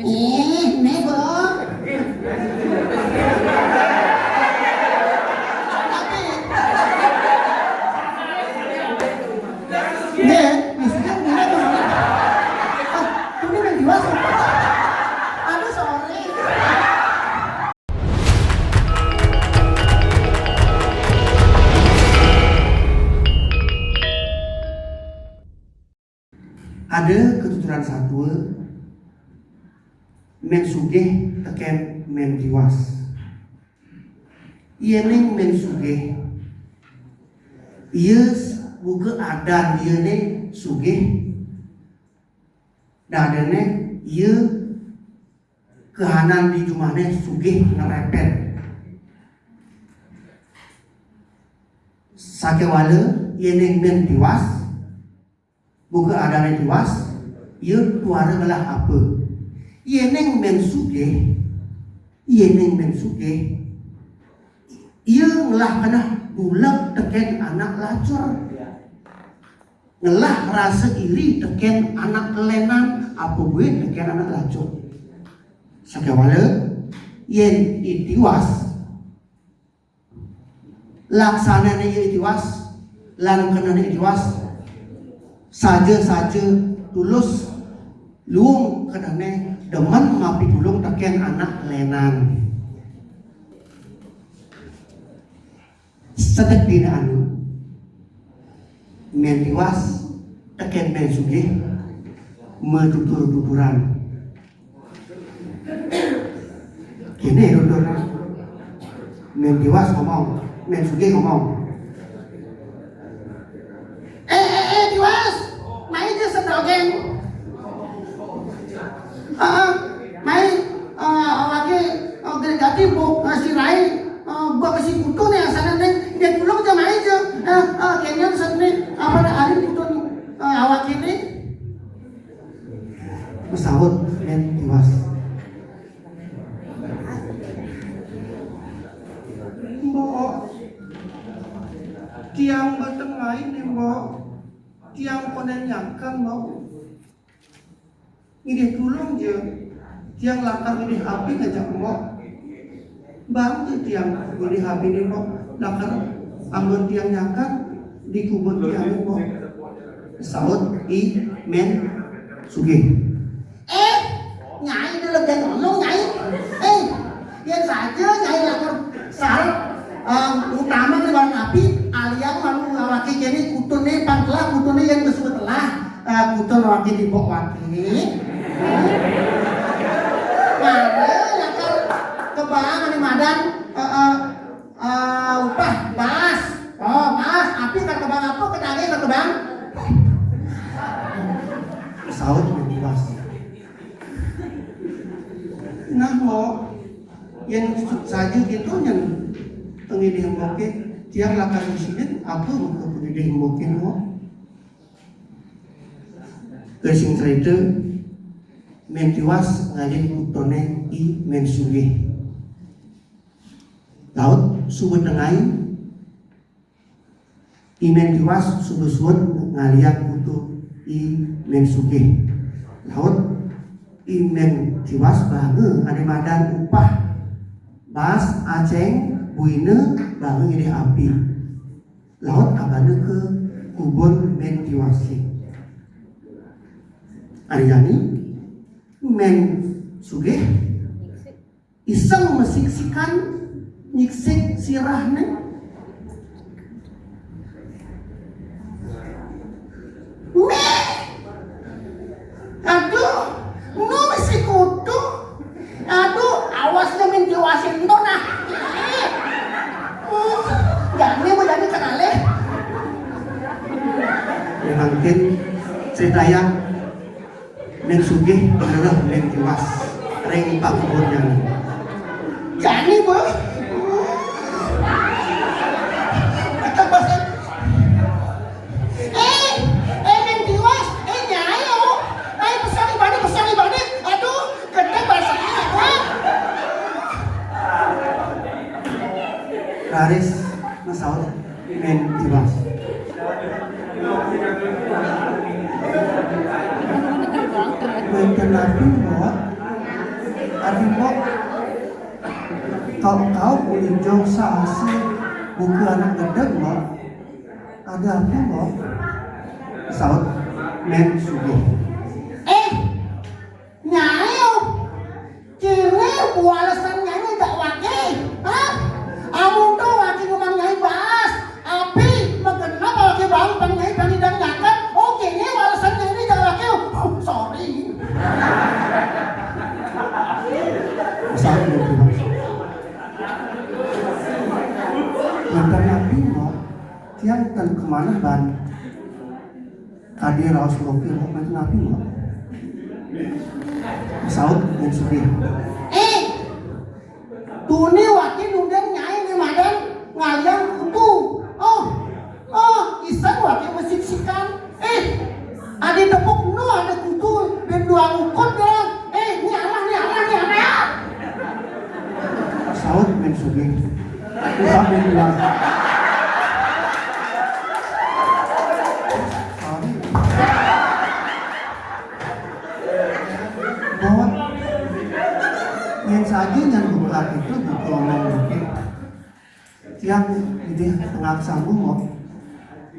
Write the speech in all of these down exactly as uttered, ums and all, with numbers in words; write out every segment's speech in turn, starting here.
Ih, ini, Bro. Tapi, ini, maksudnya ini, Bro. Ah, ini main dewasa. Aduh, sorry. Ada ketuturan satua, mén sugih tekén mén tiwas. Yéning mén sugih, ia s-, buka adan iané sugih, dadiné ia kahanan di jumahné sugih ngerepet. Sakéwala yéning mén tiwas, buka adané tiwas, ia tuara ngelah apa. Yéning mén sugih, yéning mén sugih, ia ngelah keneh duleg tekén anak lacur. Ngelah rasa iri tekén anak kelénan, apa buin tekén anak lacur. Sakéwala, yén i tiwas, laksanané ia tiwas, lan kenehné tiwas, saja-saja tulus luung kenehné demen mapitulung tekén anak lénan. Sedek dina anu, mén tiwas tekén mén sugih matutur-tuturan. Kéné tuturné. Mén tiwas ngomong, mén sugih ngomong. Eh, eh, eh, tiwas. Mai ja sedogén. Heeh. Mai, eh, awaké, eh, gati bu, eh, sirai, eh, bek si kutu né asané né, dia tulung ja mai ja. Eh, eh, kéné sét né, apa né, alin kutu, eh, awaké né. Masaut mén tiwas. Mbok, tiang boten main, Mbok. Tiang konden nyangkan, Mbok. Ngidih tulung ja. Tiang lakar ngidih api ngajak Mbok. Bang ja tiang ngidih api né, Mbok. Lakar anggon tiang nyangkan di kubon tiang, Mbok. Saut I Mén Sugih. Eh, Nyai, da lega ngomong, Nyai. Eh, yén saja Nyai lakar sareng, eh, utama di warung api, alian malu ngawaké kéné kutuné pang telah, kutuné yén geus telah, eh, kutun waké dibok waké. Mara lakar kebang ané madan, eh, eh, eh, upah, baas. Oh, baas, api kan kebang apa, kedaging kan kebang. Saut Mén Tiwas. Nah, Mbok, yén saja kéto nyén pangidih Mboké, tiang lakar ngisidin apa muka pangidih Mboké, Mbok? Ké sing carita, Mén Tiwas ngalih kutuné I Mén Sugih. Laut suba tengai, I Mén Tiwas suba suud ngalian kutu I Mén Sugih. Laut I Mén Tiwas banga ané madan upah baas acéng buina banga ngidih api. Laut abana ka kubun Mén Tiwasé. Ari jani Mén Sugih iseng masiksikan nyiksik sirahné. Méh! Aduh, nu misi kutu. Aduh, awas nya Mén Tiwasin to nah. Uh, jani mah jani kenalih. Ya mangkin ceritayang Mén Sugih ngeléh Mén Tiwas ring pakubunnyana. Jani, Bos. Kata Bos, eh, eh, Mén Tiwas, eh, Nyai, oh. Ai, pesan ibadah, pesan ibadah. Aduh, gedé bahasa ini, Bos. Raris masaut Mén Tiwas. Wénten napi, Mbok? Kau-kau uli jong sahase buka anak gedeg, Mbok. Ada apa, Mbok? Saut Mén Sugih. Eh, Nyai, oh. Kini walesan Nyai jak waki, ha? Amun to waki ngumang Nyai baas, api magenep waki bau pang Nyai pang idang nyaket. Oh, kini walesan Nyai jak waki, oh. Oh, sorry. Saut Mén Tiwas. Manten napi, Mbok? Tiang ten ka manah ban. Kadi raos Mboké, Mbok, manten napi, Mbok? Saut Mén Sugih. Eh, tuni waki nundén Nyai né madan ngalian kutu. Oh, oh, isan waki masiksikan. Eh, adi tepuk nu ada kutu, ben dua ukut dah. Eh, ni alah, ni alah, ni alah. Saut Mén Sugih. Saut Mén Tiwas. Sorry. Mbok, yén saja nyai buka itu, buka omong Mboké. Tiang idih tengah sambung, Mbok.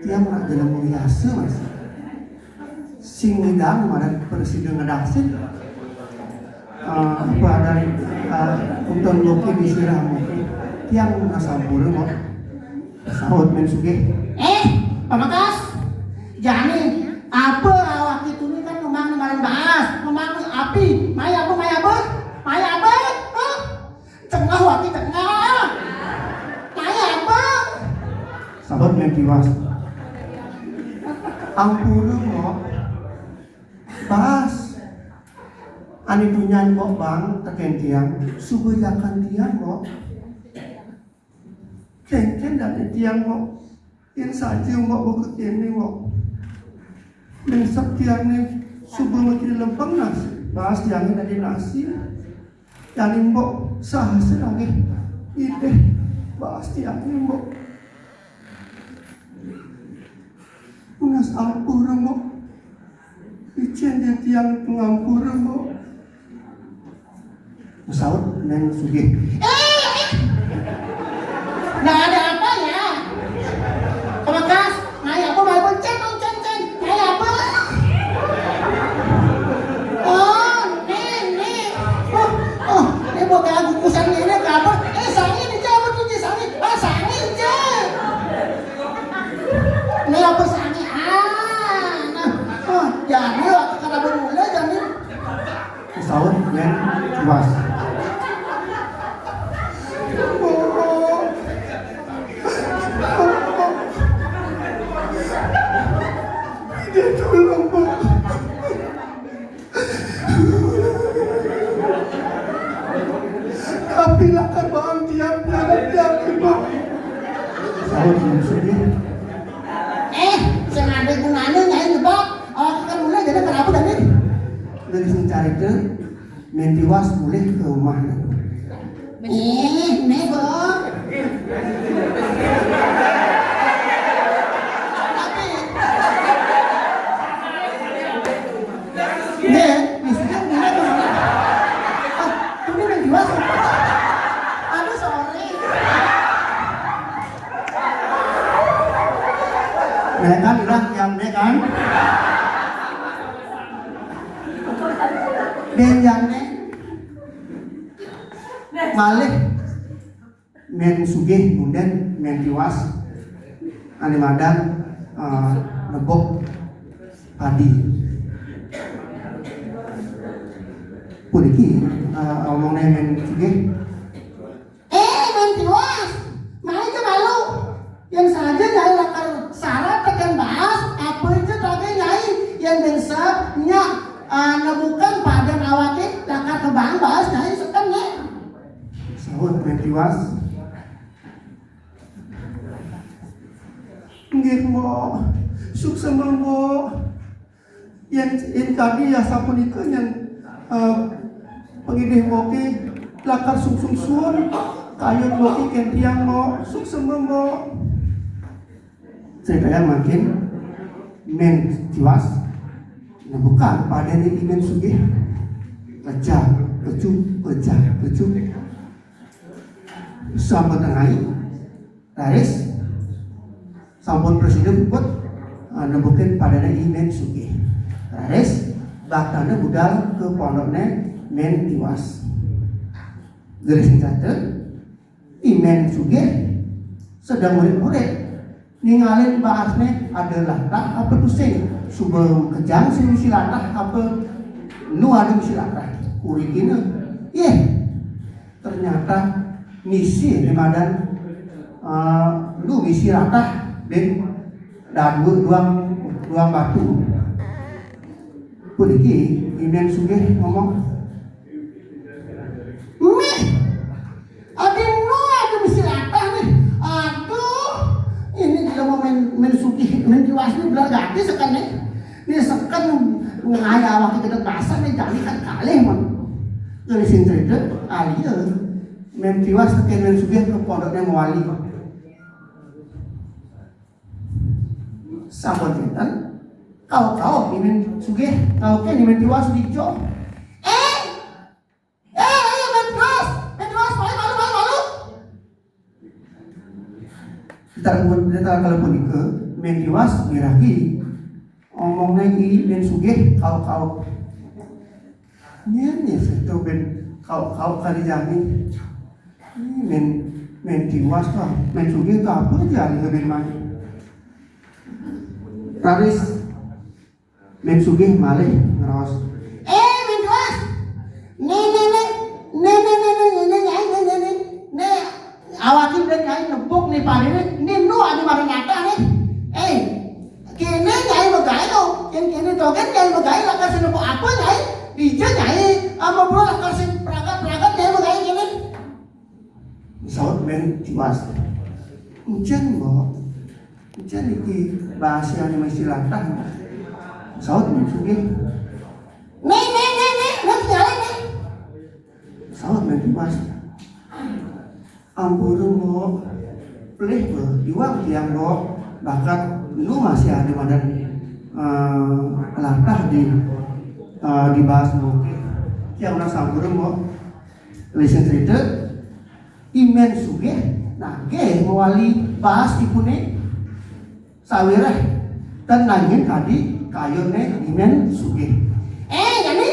Tiang nak jelema biasa masih. Sing ngidang madan prasida ngadasin. Eh, apa adan, eh, untung Mboké disirah Mboké. Tiang nak sampura, Mbok. Saut Mén Sugih. Eh, Pamekas. Jani, apa awak itu ni kan memang madan baas, memang api. Mai apa, mai apa? Mai apa? Hah? Cengah waki cengah. Mai apa? Saut Mén Tiwas. Ampura, Mbok. Baas. Ané tunyan, Mbok, bang, tekén tiang. Suba jakan tiang, Mbok. Kénkén dané tiang, Mbok. Yén saja, Mbok, buka kéné, Mbok. Ménsép tiang né suba makin lempeng nasi. Baas tiangé dadi nasi. Jani, Mbok, sahasa nagih idih baas tiangé, Mbok. Nunas ampura, Mbok. Icén ja tiang pangampura, Mbok. Saut Mén Sugih. Eh, eh. Nggak ada apa ya? Pamekas, mai apa, mai apa? Cén, cén, cén. Mai apa? Oh, né, né. Oh, oh, né buat aku kusan né, né apa? Eh, sangin aja, apa tuh, Ji, sangin? Ah, sangin aja. Né apa sangin? Ah, nah. Oh, jadi waktu kata bermula, jadi Saut Mén Tiwas. Dia tulung, Mbok. Tapi lakar baan tiang, tiang, tiang, Mbok. Saut Mén Sugih. Eh, sing ada gunanya Nyai nyebak. Awak kan mulai jadi kenapa tadi? Dari sing carita, Mén Tiwas mulih ka umahné. Eh, né, Bang. Tapi, né, maksudnya mulih ka mana? Ah, ini Mén Tiwas. Aduh, sorry. Né kan, udah, diam, né kan? Dén jani malih Mén Sugih nundén Mén Tiwas ané madan, eh, nebuk padi. Puniki, eh, omongné Mén Sugih. Eh, Mén Tiwas, mai ja malu. Yén saja Nyai lakar sarat tekén baas, apa ja tagih Nyai, yén bénsép nyak, ah, nebukan padan awaké lakar kebang baas Nyai seken, né. Saut Mén Tiwas. Nggih, Mbok. Suksma, Mbok. Yén, yén kadi asapunika nyén, eh, pangidih Mboké lakar sungsung suun, kayun Mboké kén tiang, Mbok. Suksma, Mbok. Critayang mangkin Mén Tiwas nebukan padané I Mén Sugih. Pejah, pecuh, pejah, pecuh. Sampun tengai, raris sampun prasida puput, eh, nembukin padane I Men Sugih. Raris baktane budal ke pondokne Men Tiwas. Gelis catet, I Men Sugih sedeng murid-murid. Ningalin baasne ada latah apa tusing. Suba kejang sing misi latah apa nu ada misi latah. Kurikina. Yeh, ternyata misi ne madan, eh, nu misi latah ben dadua duang, duang batu. Puniki I Men Sugih ngomong, "Mih, adi nu ada misi latah nih. Aduh, ini dia mau Men, Men Sugih, Men Tiwas nih belar gati seken nih. Nih seken ngaya waktu kita basah nih jani kan kalih, mon." Jadi sing cerita, alia Men Tiwas teken Men Sugih ke pondoknya mawali. Sampun kinten, kau-kau I Men Sugih, kau ke I Men Tiwas dijo. Eh, eh, eh, Men Tiwas, Men Tiwas, malu, malu, malu, malu. Kita pun, kita kalau punika, Men Tiwas miragi, omongne I Men Sugih, kau-kau. Nyen, nyen, seto ben kau-kau kali jani. Ih, Men, Men Tiwas to, Men Sugih to apa aja alih ben main. Raris Men Sugih malih ngraos. Eh, Men Tiwas. Ne, ne, ne. Ne, ne, ne, ne, ne, ne, nyai, ne, ne, ne. Ne, awaki dan nyai nepuk ne padene. Ne nu ada pada nyata ne. Eh, kene nyai magae to. Yen kene to kan nyai magae lakar sing nepuk apa nyai? Dija nyai, ama bro lakar sing pragat-pragat nyai magae kene. Saut Men Tiwas. Encen, Mbok. Encen iki bahasa anu mesti latah. Saut Men Sugih. Nih, nih, nih, nih, lu tinggalin nih. Saut Men Tiwas. Ampura, Mbok. Pelih, Mbok. Iwang tiang, Mbok. Bakat lu masih ada madan, eh, latah di, eh, di bahas Mbok. Tiang udah sampura, Mbok. Lesen cerita, I Men Sugih nagih mawali baas ipune sawireh ten nangin kadi kayune I Men Sugih. Eh, jani,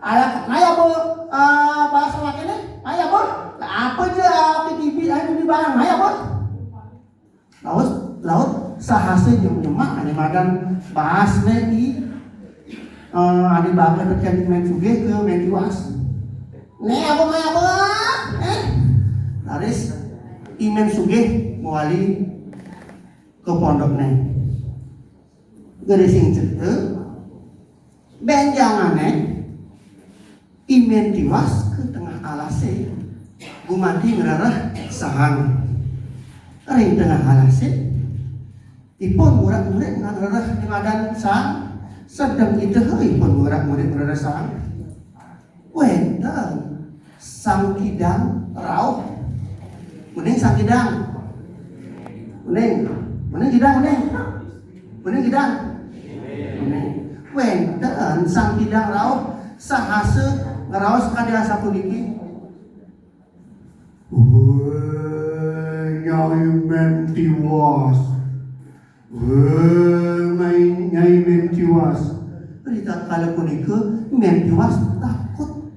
ala maya bo, eh, baas awakene, maya bo. Lah apa je awake dibi ae di barang maya bo. Laut, laut sahasa nyemak-nyemak ane madan baasne I, eh, ane bakat teken Men Sugih ke Men Tiwas. Ne apa maya apa? Eh? Raris I Men Sugih mawali ke pondokne. Gerising cerita, benjangane I Men Tiwas ke tengah alase, gumanti ngrereh sahang. Ring tengah alase, ipun murid-murid ngrereh di madan sahang, sedeng ipun murid-murid ngrereh sahang. Wenten Sang Kidang rauh. Uning Sang Kidang. Uning. Uning Kidang, uning. Uning Kidang. Uning. Wenten Sang Kidang rauh. Sahasa ngraos kadi asapuniki. Woi, Nyai Men Tiwas. Woi, Nyai, Nyai Men Tiwas. Ritatkala punika Men Tiwas takut.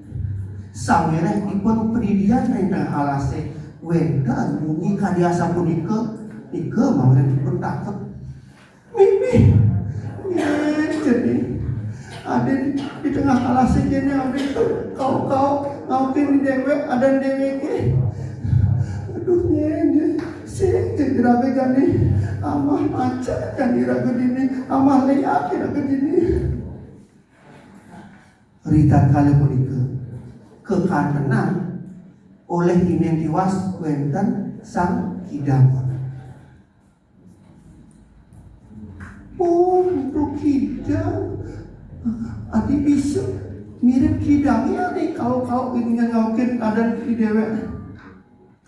Sawireh ipun padidian ring tengah alase, wenten munyi kadi asapunika, nika mawinan ipun takut. Mimih, mimih, jani. Adi di tengah alase kene, adi kau-kau ngaukin dewek, adan deweke. Aduh, nyen, nyen. Sing jeraga jani. Amah macet jani raga dini. Amah leak raga dini. Ritatkala punika, kakantenan oleh I Men Tiwas wenten Sang Kidang. Oh, Putu Kidang. Adi bisa mirip kidang ya nih, kau-kau ini ngaukin adan di dewek.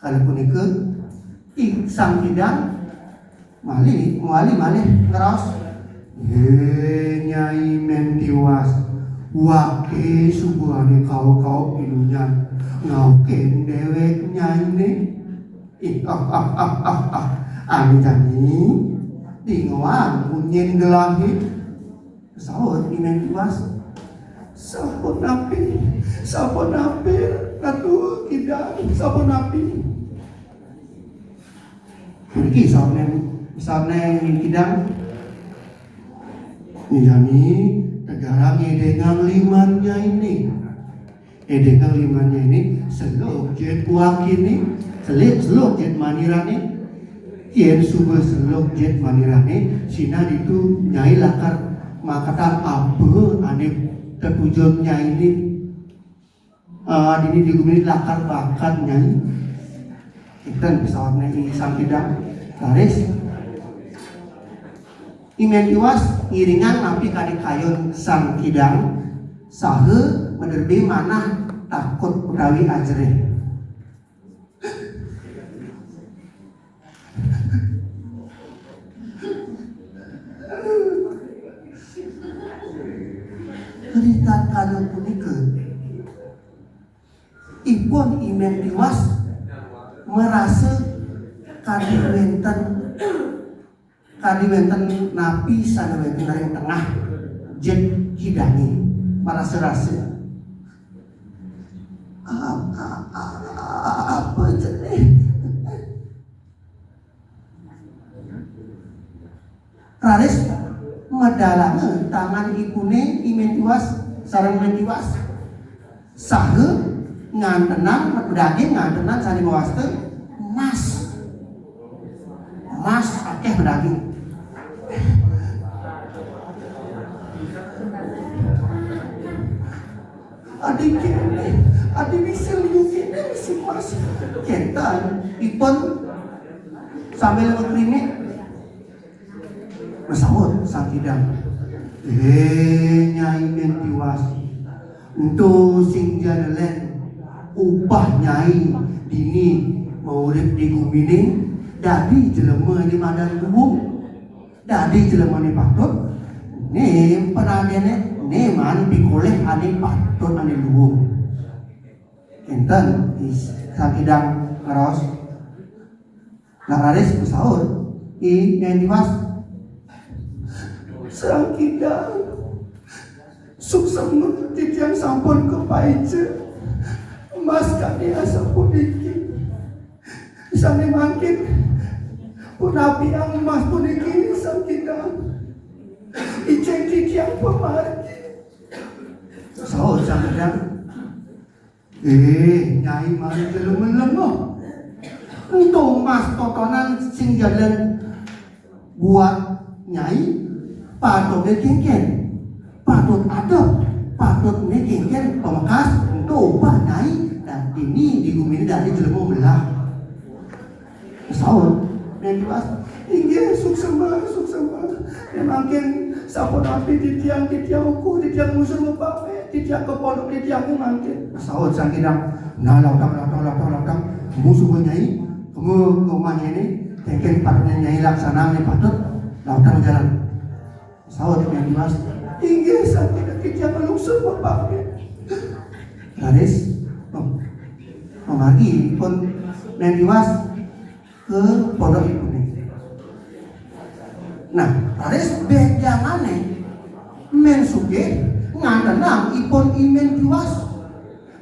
Kala punika, I Sang Kidang malih, mawali malih ngraos, "He Nyai Men Tiwas, wake subuhane kau-kau pinunyan, ngaukin dewek nyaine." Ah, ah, ah, ah, ah. Anu jani, dingoan munyin gelahé. Saut I Mén Tiwas. Sapunapi, sapunapi, Ratu Kidang, sapunapi. Puniki sautné, sautné Kidang. Jani tegarang édéngang liman nyainé. Édéngang liman nyainé, seluk jit wakiné, selik, seluk jit manirané. Yén suba seluk jit manirané, sinah ditu nyai lakar maketang apa ané tetujun nyainé. Ah, dini di guminé lakar bakat nyai. Kénten sautné I Sang Kidang. Raris I Mén Tiwas ngiringang napi ka kayun Sang Kidang, saha maderbé manah takut utawi ajrih. Ritatkala punika, ipun I Mén Tiwas marasa kadi wénten, kadi wénten napi sané wénten ring tengah jit kidangé, marasa-rasa. A-, a-, a-, a-, apa jené? Raris medalanga tangan ipuné I Mén Tiwas sareng Mén Tiwas. Saha ngantenang, madaging ngantenang sané mawasta emas. Emas akéh madaging. Adi kéné, adi bisa liu kéné misi emas. Kénten ipun sambil ngakrinik. Masaut Sang Kidang, "Eh, Nyai Mén Tiwas, ento sing ja lén upah Nyai dini maurip di guminé, dadi jelema ané madan luung, dadi jelema ané patut, né panadéné, né maan pikolih ané patut ané luung." Kénten, Sang Kidang ngraos. Nah, raris masaut I Mén Tiwas, "Sang Kidang, suksma titiang sampun kapaica emas kadi asapuniki. Sané mangkin punapiang emas puniki, Sang Kidang? Icén titiang pamargi." Saut Sang Kidang, "Eh, Nyai mara jelema lengoh. Ento emas totonan sing ja lén buat Nyai, patut kénkén? Patut adep, patut né kénkén pamekas ento upah Nyai, dadi dini di guminé dadi jelema melah." Saut Mén Tiwas, "Inggih, suksma, suksma. Né mangkin sapunapi titiang, titiang uku, titiang ngusung mapamit, titiang ka pondok titiangé mangkin." Saut Sang Kidang, "Nah, lautang, lautang, lautang, lautang. Musuh Nyai, kema ka umah Nyai né, kénkén patut Nyai laksana né patut, lautang jalan." Saut Mén Tiwas, "Inggih, Sang Kidang, titiang nglungsur mapamit." Raris, oh, mamargi ipun Mén Tiwas ka pondok ipuné. Nah, raris béjangané Mén Sugih ngantenang ipun I Mén Tiwas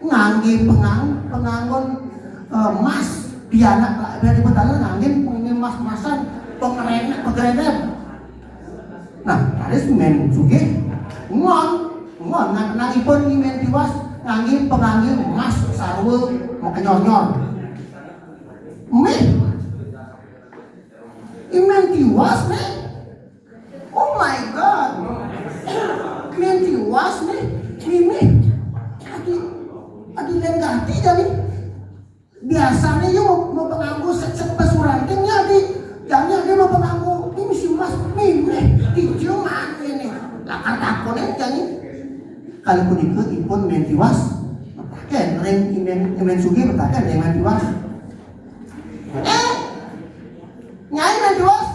nganggé pengang-, panganggon, eh, emas, dianak, biar ibu tahu nganggé, nganggé emas-emasan, pengerenek, pengerenek. Nah, raris Mén Sugih ngon, ngon, ngan-, ngantenang ipun I Mén Tiwas nganggé penganggé emas sarwa makenyor-nyor. Mih. I Mén Tiwas, Mih. Oh my God. Mén Tiwas, Mih. Mih, Mih. Adi, adi lén gati jani. Biasané ya mau, mau panganggo sét-sét pasuranting ya, adi. Jani adi mau panganggo. Ini misi emas, Mih, Mih. Dija mané né. Lakar takonin jani. Kala punika ipun Mén Tiwas matakén ring I Mén, I Mén Sugih matakén ring Mén Tiwas. "Eh, Nyai Mén Tiwas,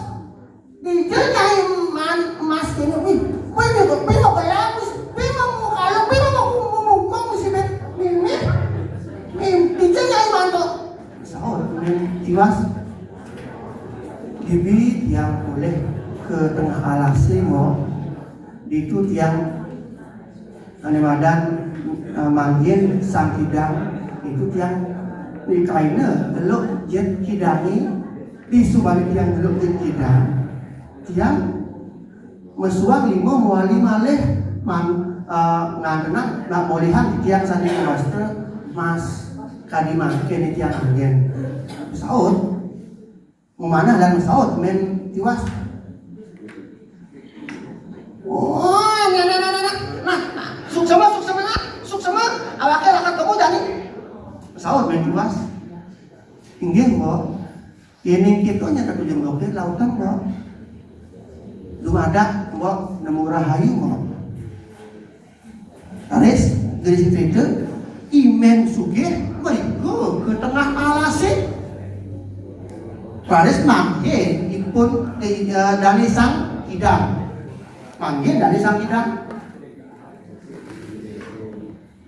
dija Nyai maan emas kéné, Mih? Mih, Mih, Mih, mau gelang, Mih, Mih, mau kalung, Mih, mau, mau, mau, mau, Mih, Mih, Mih, Mih, dija Nyai maan to?" Saut Mén Tiwas, dibi tiang polih ka tengah alasé, Mbok. Ditu tiang ané madan, eh, manggihin Sang Kidang, ditu tiang nikaina ngeluk jit kidangé, disubané tiang ngeluk jit kidang, tiang mesuang lima mawali malih man, eh, ngantenang nak molihan titiang sané mawasta mas kadi mangkin tiang anggén. Saut, mamanah lan saut Mén Tiwas. Oh, nah, nah, nah, nah, nah. Nah, nah, suksema, suksema, nah, suksema. Awaké lakar temu jani. Saut Mén Tiwas. Inggih, Mbok. Yén kéto nya katuju Mbok, lautang, Mbok. Dumadak, Mbok, nemu rahayu, Mbok. Raris, gering sing crita, I Mén Sugih mrika ka tengah alasé. Raris manggihin ipun, eh, dané Sang Kidang. Manggihin dané Sang Kidang.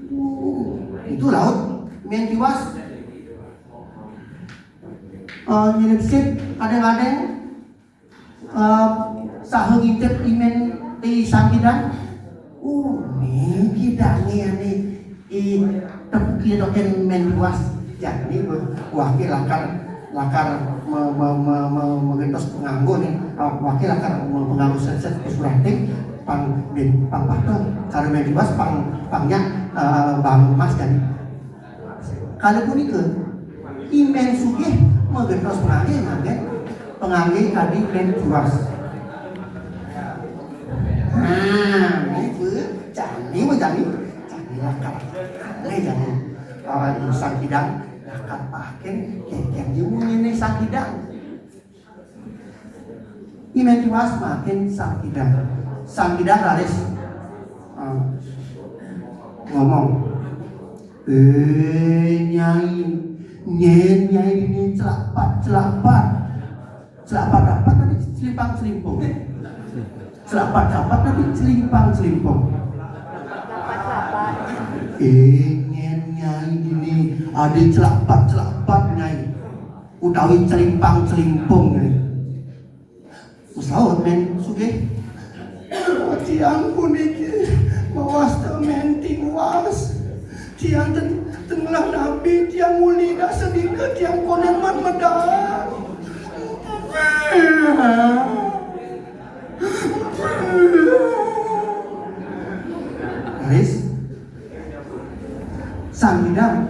Uh, ditu laut Mén Tiwas. Eh, nyelipsip kadéng-kadéng, eh, saha ngintip I Mén, eh, Sang Kidang. Uh, né kidangé ané, eh, tepukin Mén Tiwas. Jani, Mbok, awaké lakar, lakar me-, me-, me-, me-, magentos panganggo né. Awaké lakar me-, panganggo sét-sét pasurating, pang bin, pang patuh. Cara Mén Tiwas pang, pang nyak, eh, bangun emas jani. Kala punika, I Mén Sugih magentos panganggé, nganggén panganggé kadi Mén Tiwas. Nah, né, Bu, jani, Bu, jani. Jani lakar. Né, jani. Ah, Sang Kidang lakar paekin, kénkén ja munyiné Sang Kidang. I Mén Tiwas maekin Sang Kidang. Sang Kidang raris, ah, ngomong, "Eh, Nyai, nyén Nyai dini celapat-celapat. Celapat-celapat tapi celimpang-celimpung. Celapat-celapat tapi celimpang-celimpung. Eh, nyén Nyai dini ada celapat-celapat, Nyai. Utawi celimpang-celimpung, Nyai." Saut Mén Sugih, "Tiang puniki mawasta Mén Tiwas. Tiang ten-, ten ngelah napi, tiang uli dah sadina, tiang konden man medal." Raris, Sang Kidang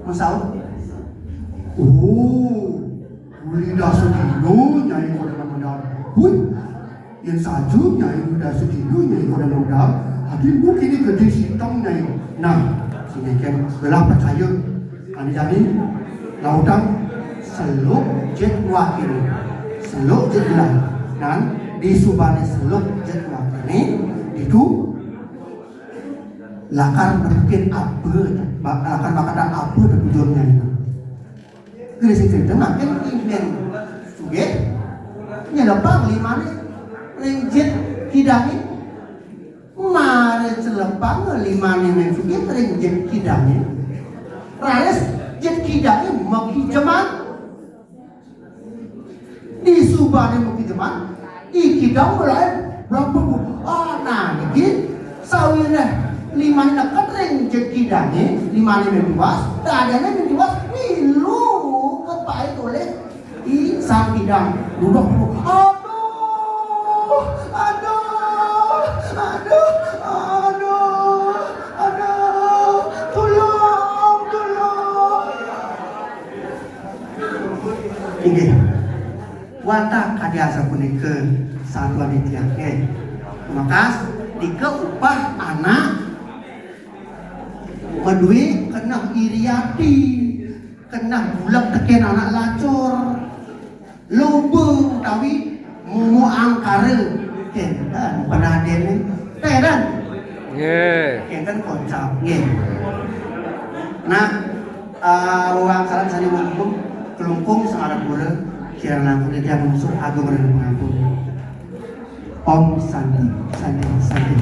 masaut, "Oh, uli dah sadina Nyai konden man medal. Hui, yén saja Nyai uli dah sadina Nyai konden man medal, adi mungkin gedé siteng Nyai." Nah, sing kénkén gelah percaya. Ané jani, lautang seluk jit wakiné. Seluk jit gelah. Nah, disubané seluk jit wakiné, ditu lakar nepukin apa, ba-, lakar makadang apa tetujunné. Gering sing crita makin I Mén Sugih nyelepang limané ring jit kidangé. Mara celepang limané Mén Sugih ring jit kidangé. Raris jit kidangé makijeman. Disubané makijeman, I Kidang mulai blambu. Ah, nah, niki sawiréh limané neked ring jit kidangé, limané Mén Tiwas, dadiné Mén Tiwas milu kepaé olih I Sang Kidang. Duduh, duduh. Aduh, aduh, aduh, aduh, aduh, tulung, tulung. Inggih. Wantah kadi asapunika satuan titiang, nggih. Tumekas, nika upah anak madué keneh iri ati, keneh buleg tekén anak lacur, loba utawi momo angkara, kénten panadénné. Téh, Dan? Nggih. Kénten kocap, nggih. Nah, eh, wewangsalan sané mungkum, Klungkung Semarapura, kirang langkung titiang mungsur agung ring pangampun. Om Santi, Santi, Santi.